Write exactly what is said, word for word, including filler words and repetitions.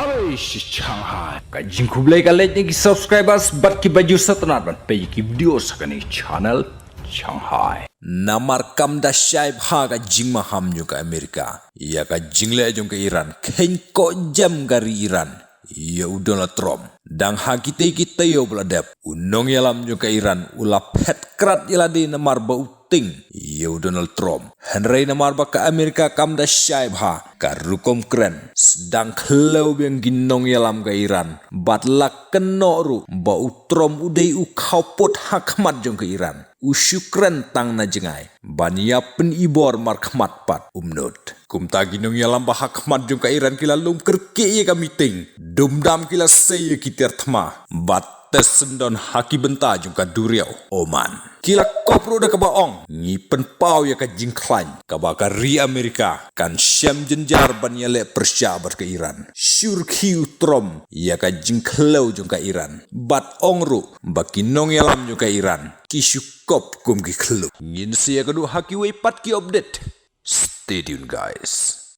Oi shi Shanghai. Ka jingkhublei ka leit na ki subscribers bad ki bajur satnat ban peit ki video sa kane channel Shanghai. Namar kam da shai bha ka jingmaham jong ka Amerika ïa ka jingleh jong ka Iran, khein ko jem ka ri Iran ïa u Donald Trump. Dang ha kitei kitei ïa u ba la dep, u nongïalam jong ka Iran u la phet krat ïa lade namar ba u ting ïa u Donald Trump. Hynrei namar ba ka Amerika kam da shai bha, ka rukom kren sdang khlaw biang ki nongïalam ka Iran bad la kynnoh ruh ba u Trump u dei u khawpud ha khmat jong ka Iran. U shu kren tang na jngai ban ïa pynibor markhmat pat, um nud. Kumta ki nongïalam ba ha khmat jong ka Iran ki la lum kyrkieh ïa ka meeting, dum dam ki la sei ïa ki tiar thma bad test syndon ha ki bynta jong ka duriaw Oman. Ki la kop ruh da kaba ong, ngi pynpaw ïa ka jingkhlaiñ kaba ka ri Amerika kan shem jynjar ban ïaleh pyrshah bad ka Iran. Shu rkhie u Trump ïa ka jingkhlaw jong ka Iran bad ong ruh ba ki nongïalam jong ka Iran ki shu kop kum ki khluk. Ngin sa ïakynduh ha kiwei pat ki update. Stay tuned, guys.